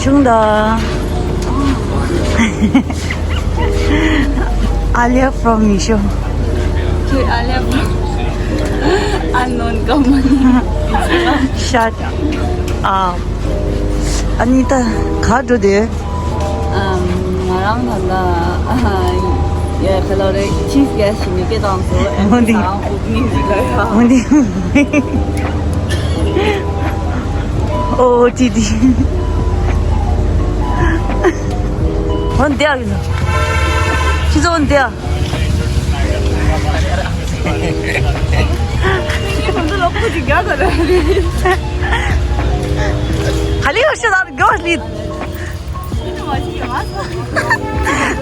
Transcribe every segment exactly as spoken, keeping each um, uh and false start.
ཆུང་དང་། Alia from Meesho. Okay, Alia from unknown company. Shut up. ཨ་ནི་ད་ག་འགྲོ་དེ། ཨམ། ང་རང་ད་ལྟ་ཡ་ཁ་ལོ་རེ་ཆིབ་གེ་སི་ནི་སྐད་བཏང་སོང་། འོ་འདི། ཨོ་ཏི་ཏི། འོ་འདི་ཨ་ཡིན་ནོ། ཁྱི་ཚོ་འོ་འདི་ཨ། ག་ལེ་ཡོ་ཤི་ད་གོ་ལི། ད་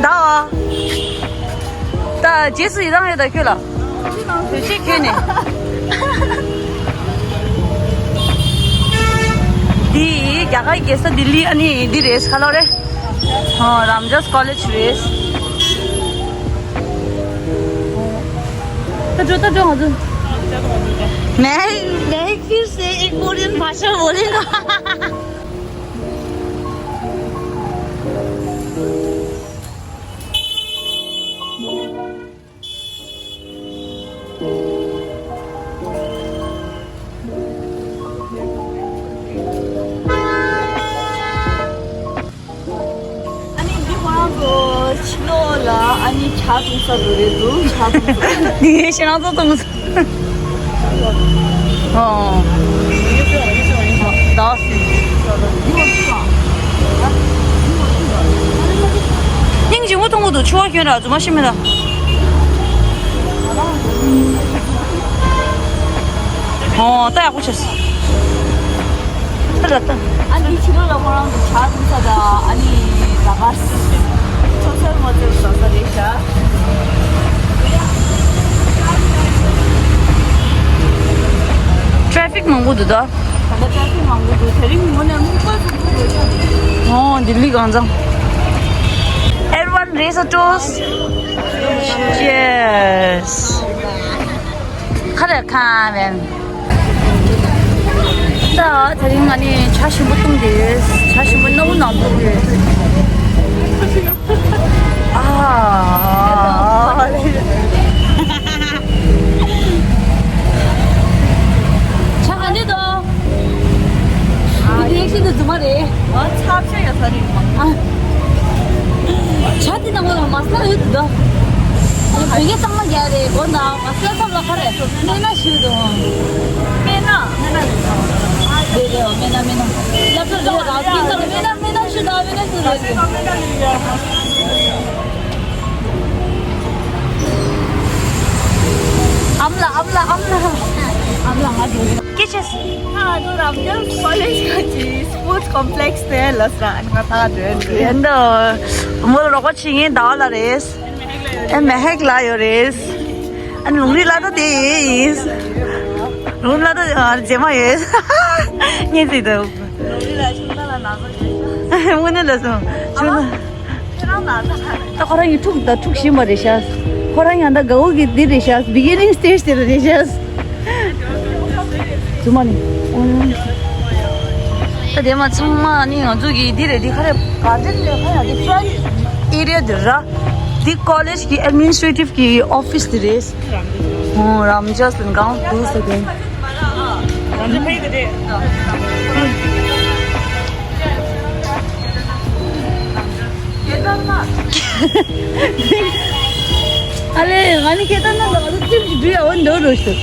བ། ད་རྗེས་སུ་ཡི་རང་ཡོད་ད་ཁྱོད་ལ། ཡོད་ཅིག་ཁྱོད་ནས། འདི་རྒྱ་གར་རྒྱལ་ས་ལྡི་ལི། ཨ་ནི་འདི་རེད། ཁ་ལོ་རེད། ཨོ། Ramjas College རེད། ད་འགྲོ་ད་འགྲོ་ང་ཚོ། मैं मैं फिर से एक कोरियन भाषा बोलेगा। ཨ་ནི་འདི་ཁོ་རང་ཚོ་ཕྱི་ལོགས་ལ་ཨ་ནི་ཇ་བཏུང་ས་འདུག་རེད་འདུག་ཇ་བཏུང་ས། འདི་ཞེ་ན་ཚོ་བཏུང་ས། ཨོ། ད། སྙིང་རྗེ་མོ་མཐོང་གི་འདུག་ཆུ་བ་གྱོན་ར་རྫུན་མ་ཤི་མེད་ད། ཨོ། ད་ཡག་པོ་བྱས། ད་ལ་ད། ཨ་ནི་ཕྱི་ལོགས་ལ་ཁོ་རང་གི་ཇ་བཏུང་ས་དང་ཨ་ནི་ཟ་ཁང་། ཚོ་སར་མོ་ཚོར་ཟ་ས་རེད་ཤག Traffic མང་པོ་འདུག་ད། ད་ལྟ་traffic མང་པོ་འདུག་དེ་རིང་ངོ་ནས་སྨུག་པ་ཚོ་འཁྱུག་འགྲོ་ཤག་ཨོ། ལྡི་ལི་གང་ཚང་། Everyone raise a toast. Cheers. ཁ་རེ་ཁ་རེ། ད་དེ་རིང་ང་ནི་ཇ་ཞིམ་པོ་བཏུང་དེ། ཇ་ཞིམ་པོ་སྣུམ་ནང་བཏུང་དེ། ཨ། ཇ་ག་འདྲ་འདུག་ཨ། འདི་ཤིན་ཏུ་རྫུན་མ་རེད། ཨ། ཚབས་ཆེ་ཡ་ས་རེད། ཨ། ཇ་འདི་ནང་ལ་མ་སཱ་ལ་ཡོད་འདུག་ཨ། བོད་སྐད་གཙང་མ་རྒྱག་རེད་གོ། ད་མ་སཱ་ལ་ཚབ་ལ་ཁ་རེད། སྨན་སྣ་ཞིག་འདུག་སྨན་སྣ། སྨན་སྣ་རེད། རེད་རེད། སྨན་སྣ་སྨན་སྣ། སློབ་གྲྭ་རེད་ད། སྤུན་ཟླ་ལ་སྨན་སྣ་སྨན་སྣ་ཞུ་ད། སྨན་སྣ་ཞུ་ད། ཨམ་ལ་ཨམ་ལ་ཨམ་ལ་ཨམ་ལ། ང་འགྲོ། སྐད་ཆ། ང་ཚོ་རམ་རྒྱལ་ཀོ་ལེཇ་གི་སི་པོར་ཊི་ཀོམ་པི་ལེག་སི་དེ་ལ་སོང་། ཨ་ནི་ང་ད་འགྲོ་ཡིན། ཨེ་འདི་མོ་ལ་རོགས་པ་བྱེད་མཁན་ཟླ་བ་ལགས་རེད། ཨེ་མ་ཧེག་ལགས་ཡོད་རེད། ཨ་ནི་ལུང་རིགས་ལགས་ད་དེ་ཡིན། ལུང་རིགས་ལགས་ད་རྗེས་མ་ཡོད། ངས་ཟིག་འདུག་ལུང་རིགས་ལགས་ཆུང་ད་ལ་ན་ཚ་ཡོད། དངོས་གནས་ལ་སོང་། ཆུང་ད། ཁྱེད་རང་ལ་ད། ད་ཁོ་རང་གི་ཕྲུག་དང་ཕྲུག་གཞན་པ་རེད་ཤག་ཁོ་རང་ཡང་ད་དགའ་བོ་གི་འདི་རེད་ཤག beginning stage དེ་རེད་ཤག་རྫུན་མ་ནི། ད་དེ་མ་ཚང་མ་ནི་ང་ཚོ་གི་འདི་རེད། འདི་ག་རེ་ག་འདི་རེད། ག་ཡ་འདི་ཕྲོན་ཊི་ཨེ་རི་ཡ་འདི་ར། འདི་ཀོ་ལེཇ་གི་ཨེཌ་མི་ནི་སི་ཊྲེ་ཊིབ་གི་ཨོ་ཕི་སི་དེ་རེད། ཨོ། རམ་རྒྱལ་ལ་གང་འདུག་ཟེར་དེ། ཨ་ལེ། ང་ནི་སྐད་བཏང་ན་ང་ཚོ་ཁྲིམས་ཀྱི་འདུལ་ཡ་འོ་འདུག་རོ་ཞུ།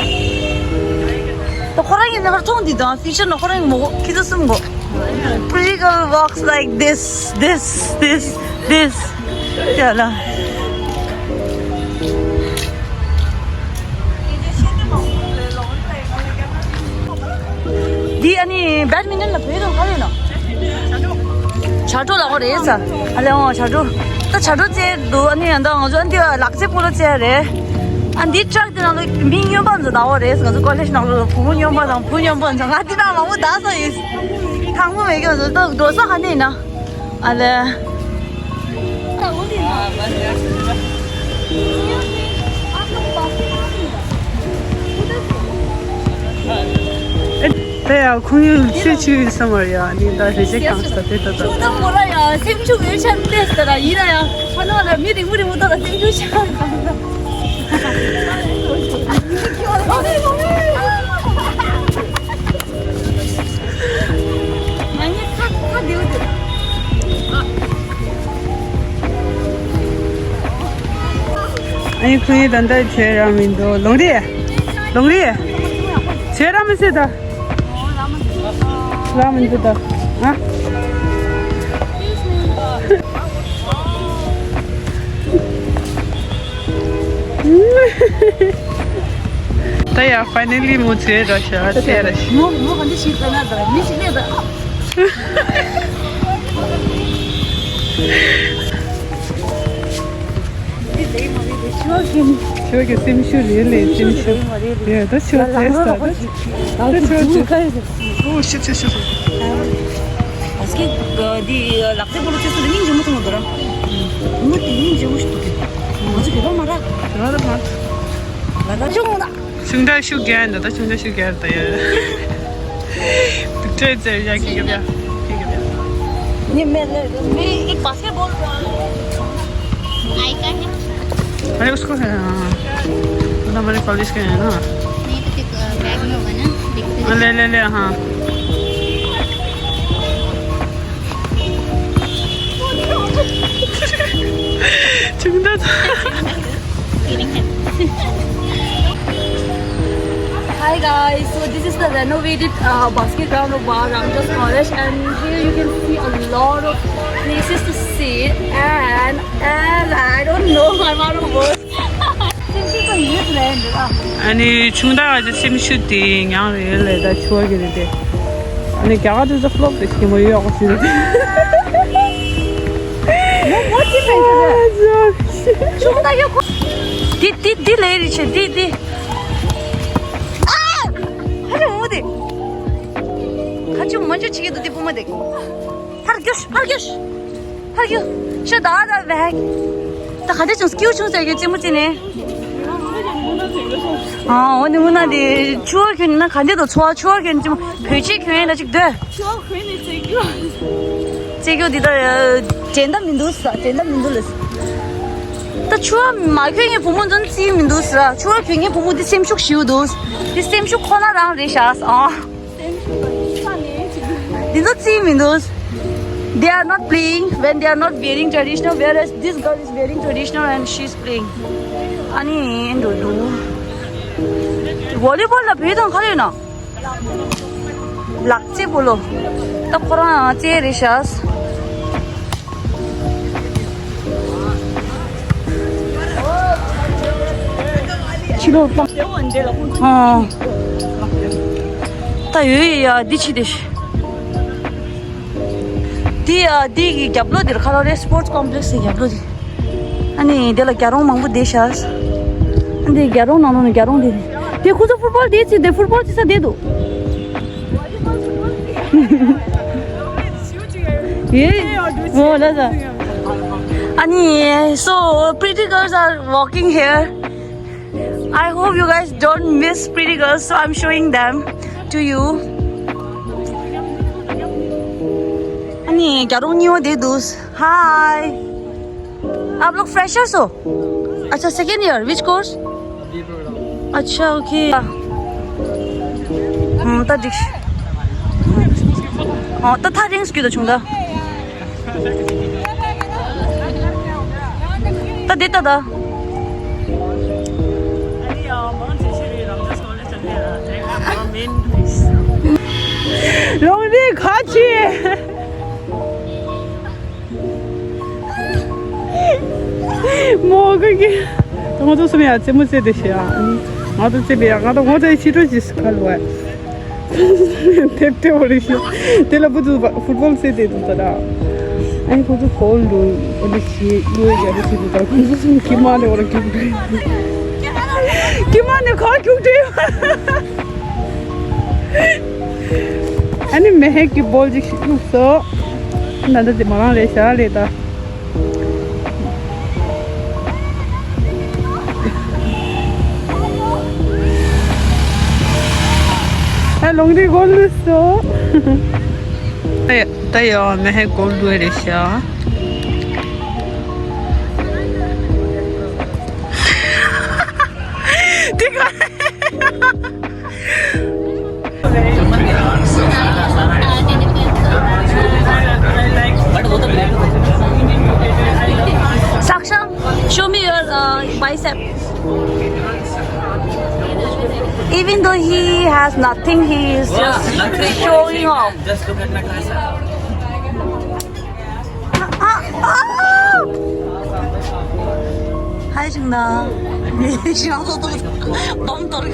ད་ཁོ་རང་གི་ནང་ཁར་མཐོང་འདི་དང་ཕི་ཅར་ནང་ཁོ་རང་གི་མོ་ཁྱི་ཚོ་གསུམ་གོ། Pretty girl walks like this, this, this, this. ཡ་ལ། འདི་ཨ་ནི་བེཌ་མིན་ཊོན་ལ་བོད་དང་ག་རེ་ན། བྱ་སྒྲོ་ལ་འོ་རེད་ས། ཨ་ལེ་འོ་བྱ་སྒྲོ། ད་བྱ་སྒྲོ་རྩེ་འདུག་ཨ་ནི་ཡང་ད་ང་ཚོ་ཨ་འདི་ལག་རྩེད་སྤོ་ལོ་རྩེ་རེད། ཨ་འདི་ཊྲེག་དེ་ནང་ལ་མི་སྨྱོན་པ་ཚོ་ད་འོ་རེད། ང་ཚོ་ཀོ་ལེཇ་ནང་ལ་བུ་མོ་སྨྱོན་པ་དང་བུ་སྨྱོན་པ་ཚོ་ང་འདི་ནང་མང་པོ་ད་ས་ཡིན། དང་པོ་མེད་ཀྱང་ཚོ་ད་འགྲོ་ས་ག་ནས་ཡིན་ན། ཨ་ལེ། ད་ཡ་ཁོང་ཡུལ་ཆོས་ཆོས་ཡུལ་ས་མར་ཡ་ནི་ད་རེ་ཆེ་གང་ས་དེ་ད་ད། ཁྱོད་ད་མོ་ར་ཡ་སེམས་ཤུགས་ཡོད་ཆ་འདྲེས་ད་ར་ཡིན་ན་ཡ་ཕ་ནོ་ལ་མི་རིང་མོ་རིང་མོ་ད་ལ་སེམས་ཤུགས་ཆག་གང་ད། ང་ཉིད་ཁ་ཁ་དེའུ་དེ། ཨ་ཡིན་ཁོ་ཡིན་ད་ད་བྱས་ར་མི་འདུག་ལོང་རེད། ལོང་རེད། བྱས་ར་མི་སྲིད་ད། ར་མི་འདུག་ད། ཨ། ད་ཡ་ཕའི་ནལ་ལི་མོ་ཚེ་ར་ཤ་ཚེ་ར་ཤ། མོ་མོ་ག་འདི་ཞིག་ད་ན་ད་མི་ཞིག་ལས་ད། ཆོས་ཀྱི་སེམས་ཤུགས་རེད་ལས་སེམས་ཤུགས་རེད་ད་ཆོས་ཚེ་ས་ད་ཆོས་ཚེ། ཨོ་ཤི་ཤི་ཤི་ཤི། ཨ་སྐད་འདི་ལག་རྩེད་སྤོ་ལོ་རྩེད་ས་དེ་སྙིང་རྗེ་མོ་མཐོང་བ་འདུག་ར། མོ་དེ་སྙིང་རྗེ་མོ་ཞིག་འདུག་གི། ང་ཚོ་བོད་པ་མ་རག་ལ་ད་ཅུང་ད། ཆུང་ད་ཤུགས་རྒྱག་འདི་ད་ཆུང་ད་ཤུགས་རྒྱག་ད་ཡ། དུག་ཁྲལ་ཙེར་ཡ་ཁི་གི་བྱ་ཁི་གི་བྱ། ཉི་མེད་ལ་མི་ཨིག་བྷ་སི་ཀེཊ་བྷོལ། आई का है। अरे उसको है, हाँ। मतलब हमारे कॉलेज का है ना। नहीं तो फिर, अ, बैग में होगा ना, देखते हैं। ले, ले, ले, हाँ। चुंगदा था। Hi guys, so this is the renovated uh, basket ground of Baha Ramjas College, and here you can see a lot of places to sit, and and I don't know, I'm out of words. ཨ་ནི་ཆུང་ད་ག་ཅི་སེམས་ཤུགས་དེ་ཉང་རེད་ལས་ད་ཆུ་བ་གི་རེད་དེ། ཨ་ནི་རྒྱ་གར་དུ་ཚོ་ཕློབ་དེ་ཤི་མོ་ཡོད་ག་ཅི་རེད་དེ། ཆུང་ད་ཡོད་ཁོ། དེ་དེ་དེ་ལས་རེད་ཆེ་དེ་དེ། ཨ། ཧ་ལས་མོ་དེ། ཁ་ཆུ་མ་ཆུ་ཆི་གི་དུ་དེ་བུ་མོ་དེ། ཕར་རྒྱུགས་ཕར་རྒྱུགས། ཕར་རྒྱུགས། ཤོ་ད་ད་བེག་ད་ག་དེ་བྱུང་སྐྱིའུ་བྱུང་ཟེར་གྱི་ཅི་མོ་ཅི་ནས། ཨ་འོ་ནི་འུ་ན་དེ་ཆུ་བ་ཁྱོད་ན་ག་འདི་དུ་ཚོ་བ་ཆུ་བ་ཁྱོད་ཅི་མོ་བོད་ཆས་ཁྱོད་ཡིན་ན་ཅིག་སྡོད། ཆུ་བ་ཁྱོད་ནི་ཙེ་གྱུ། ཙེ་གྱུ་འདི་ད་དྲན་ད་མི་འདུག་ས་དྲན་ད་མི་འདུག་ལ། ད་ཆུ་བ་མ་ཁྱོད་ངའི་བུ་མོ་འཛོན་རྩིས་མི་འདུག་ས་ཆུ་བ་ཁྱོད་ངའི་བུ་མོ་འདི་སེམས་ཤུགས་ཞིའུ་འདུག་འདི་སེམས་ཤུགས་ཁོ་ན་རང་རེད་ཤག་ཨ། འདི་ཚོ་རྩིས་མི་འདུག They are not playing when they are not wearing traditional, whereas this girl is wearing traditional and she's playing. ཨ་ནི་འགྲོ་འདུག Volleyball ལ་བོད་དང་ག་རེ་ཡོད་ན། ལག་རྩེད་སྤོ་ལོ། ད་ཁོ་རང་རྩེད་རེད་ཤག་ཕྱི་ལོགས་པ། ཨ། ད་ཡོད་ཡ་འདི་ཕྱི་དེ། འདི་ཡ་འདི་གི་རྒྱབ་ལོགས་འདིར་ཁ་ལོ་རེད། སི་པོར་ཊི་ཀོམ་པི་ལེགས་སི་གི་རྒྱབ་ལོགས་འདི། ཨ་ནི་དེ་ལ་རྒྱ་རོང་མང་པོ་བསྡད་ཤག་ཨ་འདི་རྒྱ་རོང་ནང་ལོགས་ནས་རྒྱ་རོང་དེ་རེད། དེ་ཁོ་ཚོ་ཕུཊ་བོལ་དེ་ཚོས་དེ་ཕུཊ་བོལ་ཅི་ས་བསྡད་འདུག་ཡེ། ཨོ་ལ་ས། ཨ་ནི། So pretty girls are walking here. I hope you guys don't miss pretty girls, so I'm showing them to you. ཨ་ནི་རྒྱ་རོང་གཉིས་པོ་དེ་འདུག Hi. आप लोग फ्रेशर्स हो? अच्छा, second year, which course? अच्छा, ओके। ད་འགྲིག་ད་ཐག་རིང་སྐྱོད་ད་བྱུང་ད། ད་འདི་ལྟ་ད། རང་རེ་ཁ་ཆེ། མོ་གི་ང་ཚོ་སུམ་ཡ་རྩེད་མོ་རྩེ་དེ་ཤི་ཡ། ང་ཚོ་རྩེ་བའི་ཡ་ང་ཚོ་ངོ་ཚ་ཡི་ཕྱི་དྲོ་ཅིག་ཁ་ལོ། དེབ་དེ་བོ་རེ་ཤི། དེ་ལ་བུ་ཚོ་ཕུཊ་བོལ་རྩེ་དེ་འདུག་ད་ར། ཨ་ནི་ཁོ་ཚོ་ཕོལ་འདུག་ཨ་ནི་ཤི་ལོ་ཡ་རེ་ཤི་འདུག་ད་ཁོ་ཚོ་སུམ་ཁྱི་མ་ནས་བོ་ར་ཁྱུག་འདུག་ཁྱི་མ་ནས་ཁ་ཁྱུག་འདུག་ཨ་ནི་མེ་ཧེག་གི་བོལ་ཅིག་བླུགས་སོ། ད་ལྟ་དེ་མ་རང་རེད་ཤག་ལས་ད། ད་ ལོང་རི་གོལ་ལུས་སོ། ད་ཡ་ད་ཡ་མེ་ཧེ་གོལ་ལུས་རེ་ཤ། དེ་ག Saksham, show me your uh, bicep. Even though he has nothing, he is just showing off. Just look at my tricep. Ah, ah, ah! Hi, Jingna. Bum tor.